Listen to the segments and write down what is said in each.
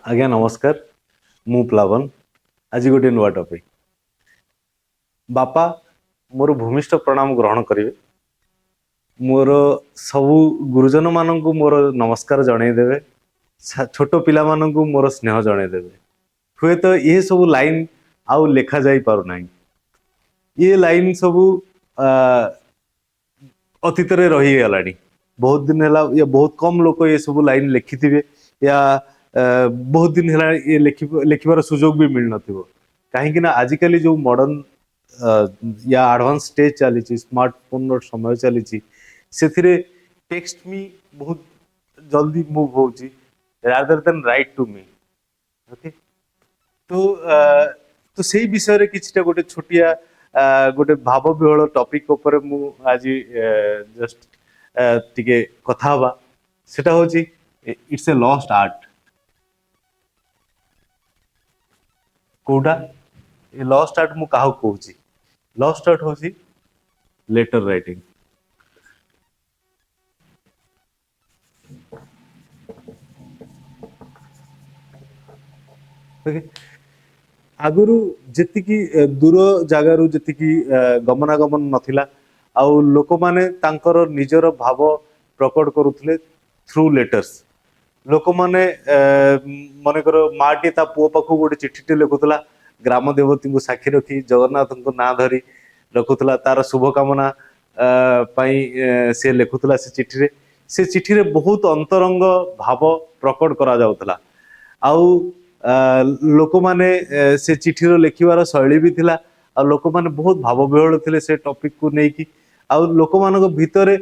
ଆଜ୍ଞା ନମସ୍କାର, ମୁଁ ପ୍ଲାବନ। ଆଜି ଗୋଟିଏ ନୂଆ ଟପିକ୍। ବାପା, ମୋର ଭୂମିଷ୍ଠ ପ୍ରଣାମ ଗ୍ରହଣ କରିବେ। ମୋର ସବୁ ଗୁରୁଜନମାନଙ୍କୁ ମୋର ନମସ୍କାର ଜଣେଇଦେବେ। ଛୋଟ ପିଲାମାନଙ୍କୁ ମୋର ସ୍ନେହ ଜଣେଇଦେବେ। ହୁଏତ ଏ ସବୁ ଲାଇନ୍ ଆଉ ଲେଖାଯାଇ ପାରୁନାହିଁ। ଏ ଲାଇନ୍ ସବୁ ଅତୀତରେ ରହିଗଲାଣି ବହୁତ ଦିନ ହେଲା। ଇଏ ବହୁତ କମ୍ ଲୋକ ଏ ସବୁ ଲାଇନ୍ ଲେଖିଥିବେ ୟା ବହୁତ ଦିନ ହେଲା ଇଏ ଲେଖିବାର ସୁଯୋଗ ବି ମିଳିନଥିବ, କାହିଁକି ନା ଆଜିକାଲି ଯୋଉ ମଡର୍ଣ୍ଣ ୟା ଆଡଭାନ୍ସ ଷ୍ଟେଜ୍ ଚାଲିଛି, ସ୍ମାର୍ଟଫୋନର ସମୟ ଚାଲିଛି, ସେଥିରେ ଟେକ୍ସଟ ମି ବହୁତ ଜଲ୍ଦି ମୁଭ୍ ହଉଛି rather than write to me. Okay, ତ ସେଇ ବିଷୟରେ କିଛିଟା ଗୋଟେ ଛୋଟିଆ ଗୋଟେ ଭାବବିହ୍ୱଳ ଟପିକ ଉପରେ ମୁଁ ଆଜି ଜଷ୍ଟ ଟିକେ କଥା ହବା। ସେଟା ହଉଛି it's a lost art. କୋଉଟା ଏ ଲଷ୍ଟ ଆର୍ଟ? ମୁଁ କାହାକୁ କହୁଛି? ଲଷ୍ଟ ଆର୍ଟ ହଉଛି ଲେଟର ରାଇଟିଂ। ଓକେ, ଆଗରୁ ଯେତିକି ଦୂର ଜାଗାରୁ ଯେତିକି ଗମନାଗମନ ନଥିଲା ଆଉ ଲୋକମାନେ ତାଙ୍କର ନିଜର ଭାବ ପ୍ରକଟ କରୁଥିଲେ ଥ୍ରୁ ଲେଟର୍ସ। ଲୋକମାନେ, ମନେକର ମାଟି ତା ପୁଅ ପାଖକୁ ଗୋଟେ ଚିଠିଟେ ଲେଖୁଥିଲା, ଗ୍ରାମ ଦେବତୀଙ୍କୁ ସାକ୍ଷୀ ରଖି, ଜଗନ୍ନାଥଙ୍କ ନାଁ ଧରି ରଖୁଥିଲା। ତାର ଶୁଭକାମନା ପାଇଁ ସେ ଲେଖୁଥିଲା। ସେ ଚିଠିରେ ବହୁତ ଅନ୍ତରଙ୍ଗ ଭାବ ପ୍ରକଟ କରାଯାଉଥିଲା। ଆଉ ଲୋକମାନେ ସେ ଚିଠିର ଲେଖିବାର ଶୈଳୀ ବି ଥିଲା ଆଉ ଲୋକମାନେ ବହୁତ ଭାବବିହ୍ୱଳ ଥିଲେ ସେ ଟପିକକୁ ନେଇକି। ଆଉ ଲୋକମାନଙ୍କ ଭିତରେ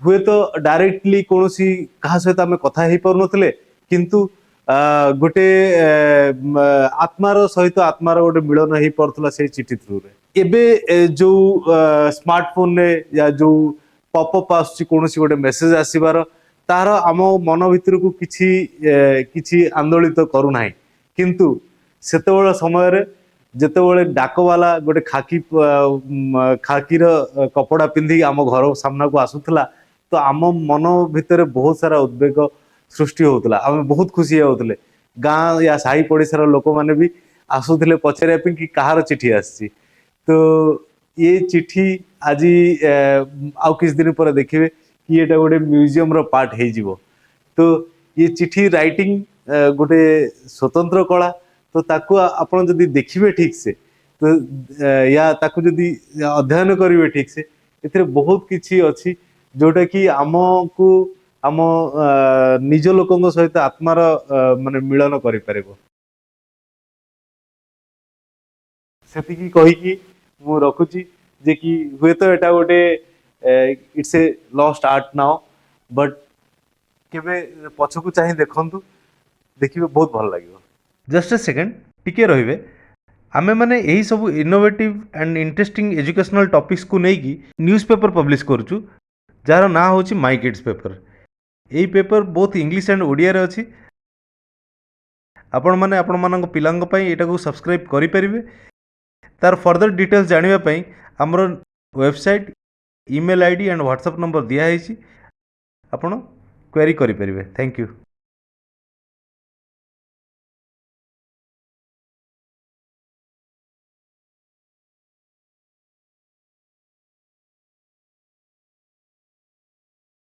ହୁଏତ ଡାଇରେକ୍ଟଲି କୌଣସି କାହା ସହିତ ଆମେ କଥା ହେଇପାରୁନଥିଲେ, କିନ୍ତୁ ଗୋଟେ ଆତ୍ମାର ସହିତ ଆତ୍ମାର ଗୋଟେ ମିଳନ ହେଇପାରୁଥିଲା ସେଇ ଚିଠି ଥ୍ରୁରେ। ଏବେ ଯୋଉ ସ୍ମାର୍ଟଫୋନରେ ୟା ଯୋଉ ପପ୍ ଆସୁଛି, କୌଣସି ଗୋଟେ ମେସେଜ ଆସିବାର, ତାର ଆମ ମନ ଭିତରକୁ କିଛି ଆନ୍ଦୋଳିତ କରୁନାହିଁ। କିନ୍ତୁ ସେତେବେଳେ ସମୟରେ ଯେତେବେଳେ ଡାକବାଲା ଗୋଟେ ଖାକିର କପଡ଼ା ପିନ୍ଧିକି ଆମ ଘର ସାମ୍ନାକୁ ଆସୁଥିଲା, ତ ଆମ ମନ ଭିତରେ ବହୁତ ସାରା ଉଦ୍ବେଗ ସୃଷ୍ଟି ହଉଥିଲା। ଆମେ ବହୁତ ଖୁସି ହେଉଥିଲେ। ଗାଁ ୟା ସାହି ପଡ଼ିଶାର ଲୋକମାନେ ବି ଆସୁଥିଲେ ପଚାରିବା ପାଇଁ କି କାହାର ଚିଠି ଆସିଛି। ତ ଏ ଚିଠି ଆଜି ଆଉ କିଛି ଦିନ ପରେ ଦେଖିବେ କି ଏଇଟା ଗୋଟେ ମ୍ୟୁଜିୟମର ପାର୍ଟ ହେଇଯିବ। ତ ଏ ଚିଠି ରାଇଟିଂ ଗୋଟେ ସ୍ୱତନ୍ତ୍ର କଳା। ତ ତାକୁ ଆପଣ ଯଦି ଦେଖିବେ ଠିକ ସେ, ତ ୟା ତାକୁ ଯଦି ଅଧ୍ୟୟନ କରିବେ ଠିକ ସେ, ଏଥିରେ ବହୁତ କିଛି ଅଛି ଯୋଉଟା କି ଆମକୁ ଆମ ନିଜ ଲୋକଙ୍କ ସହିତ ଆତ୍ମାର ମାନେ ମିଳନ କରିପାରିବ। ସେତିକି କହିକି ମୁଁ ରଖୁଛି ଯେ କି ହୁଏତ ଏଟା ଗୋଟେ it's a lost art now, but କେବେ ପଛକୁ ଚାହିଁ ଦେଖନ୍ତୁ, ଦେଖିବେ ବହୁତ ଭଲ ଲାଗିବ। ଜଷ୍ଟ ଏ ସେକେଣ୍ଡ, ଟିକେ ରହିବେ। ଆମେମାନେ ଏହି ସବୁ ଇନୋଭେଟିଭ୍ ଆଣ୍ଡ ଇଣ୍ଟରେଷ୍ଟିଂ ଏଜୁକେସନାଲ୍ ଟପିକ୍ସକୁ ନେଇକି ନ୍ୟୁଜ୍ ପେପର୍ ପବ୍ଲିଶ କରୁଛୁ, ଯାହାର ନାଁ ହେଉଛି ମାଇ କିଡ୍ସ ପେପର୍। ଏଇ ପେପର୍ ବୋଥ୍ ଇଂଲିଶ ଆଣ୍ଡ ଓଡ଼ିଆରେ ଅଛି। ଆପଣମାନେ ଆପଣମାନଙ୍କ ପିଲାଙ୍କ ପାଇଁ ଏଇଟାକୁ ସବସ୍କ୍ରାଇବ୍ କରିପାରିବେ। ତାର ଫର୍ଦର ଡିଟେଲ୍ସ ଜାଣିବା ପାଇଁ ଆମର website, email ID and WhatsApp number ଦିଆହେଇଛି। ଆପଣ କ୍ୱେରି କରିପାରିବେ। Thank you.